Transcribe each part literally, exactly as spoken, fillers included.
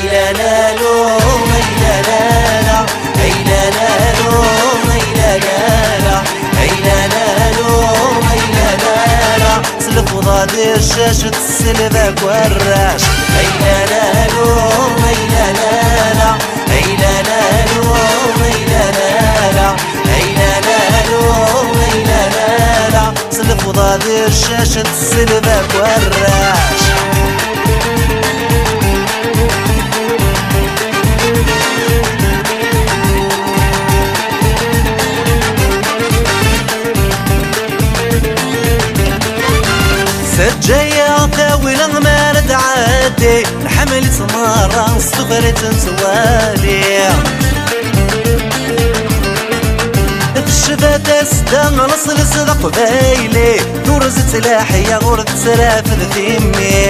Ay la la lu, ay la la la, ay la la lu, ay la la la, ay la la lu, ay la la la. S lefḍa di ccac tesselb akk warrac. Ay la la lu, ay la la la, ay la la lu, ay la la la, ay la la lu, ay la la la. S lefḍa di ccac tesselb akk warrac. Teǧǧa-yaɣ tawla mi ara d-tɛeddi, nḥemmel-itt merra s tefrit n twali. Tecba tasedda, leṣel-is d aqbayli, turez-itt lḥiya ur tettrafed timmi.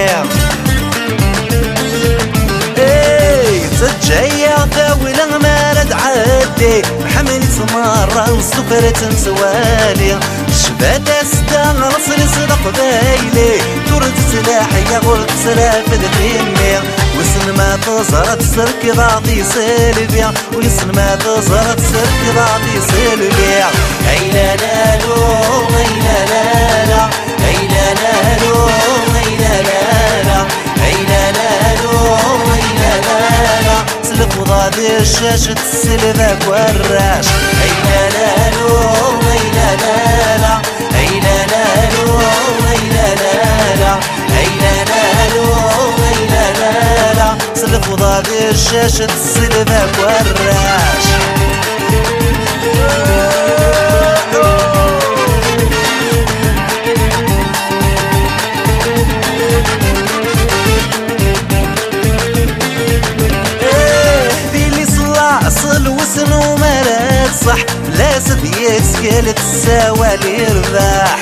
Ey, teǧǧa-yaɣ tawla mi ara d-tɛeddi, nḥemmel-itt merra s tefrit n twali. Tecba tasedda, leṣel-is d aqbayli, turez-itt lḥiya ur tettrafed timmi. Wissen ma teẓra tesserked-aɣ di selbi. Wissen ma teẓra tesserked-aɣ di selbi. Ay la la lu, ay la la la, ay la la lu, ay la la la, ay la la lu, ay la la la. S lefḍa di ccac tesselb akk warrac. Ay la la lu, ay la la la, ay la la lu, ay la la la, ay la la lu, ay la la la. S lefḍa di ccac tesselb akk warrac. Eh, tili s laṣel wis n umara tṣeḥ, fell-as ad yettkel tessawal irbeḥ.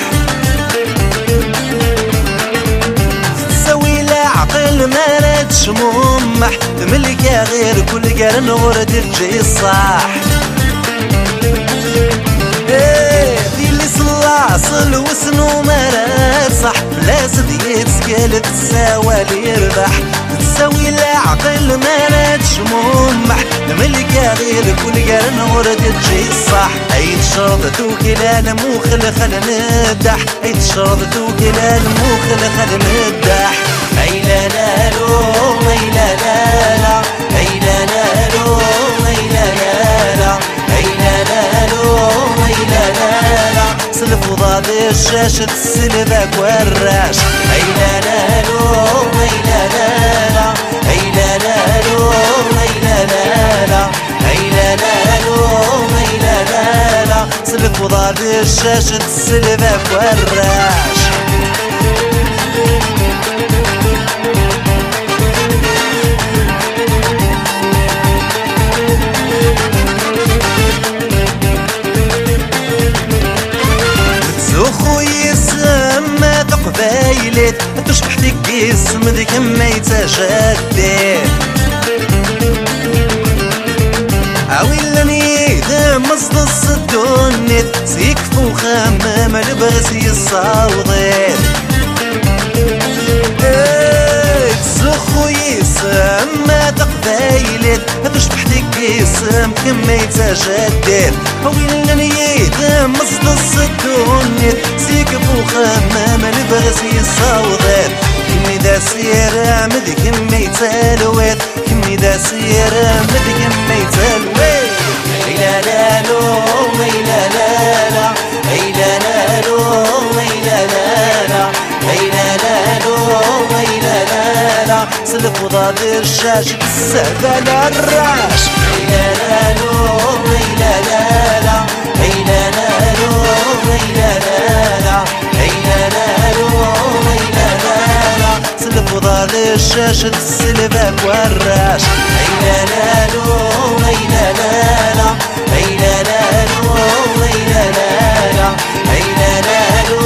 Tettawi leɛqel mi ara tecmummeḥ, tmelk aɣir kul gar n ɣur d-teǧǧi ṣṣaḥ. Eh, tili s laṣel wis n umara tṣeḥ, fell-as ad yettkel tessawal irbeḥ. Tettawi leɛqel mi ara tecmummeḥ, tmelk aɣir kul gar n ɣur d-teǧǧi ṣṣaḥ. Ay tecreḍ tuklal muxlxal n ddeḥ, ay tecreḍ tuklal muxlxal n ddeḥ. Ay la la lu, ay la la la, ay la la lu, ay la la la, ay la la lu, ay la la la. S lefḍa di ccac tesselb akk warrac. Ay la la lu, ay la la la, ay la la lu, ay la la la, ay la la lu, ay la la la. S lefḍa di ccac tesselb akk warrac. Ttzuxxu yis-m a taqbaylit, tucbeḥt deg yisem d kemm ay d tajaddit. A wi llan yid-m meẓḍes ddunit, s yekf uxemmem lebɣi-s yessaweḍ-it. Ttzuxxu yis-m a taqbaylit, tucbeḥt deg yisem kemm ay d tajaddit. A wi llan yid-m meẓḍes ddunit, s yekf uxemmem lebɣi-s yessaweḍ-it. Kemm i d asirem, d kemm i d talwit, kemm i d asirem, d kemm i d talwit. Ay la la lu, ay la la la, ay la la lu, ay la la la, ay la la lu, ay la la la. S lefḍa di ccac tessabal arrac. Ay la la lu, ay la la la, ay la la lu, ay la la la, ay la la lu, ay la la la. S lefḍa di ccac tesselb akk warrac. Ay la la lu, ay la la la, ay la la lu, ay la la la, ay la la lu,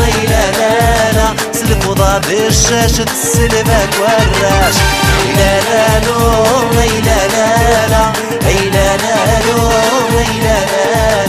ay la la la. S lefḍa di ccac tesselb akk warrac. Ay la la lu, ay la la la, ay la la lu, ay la la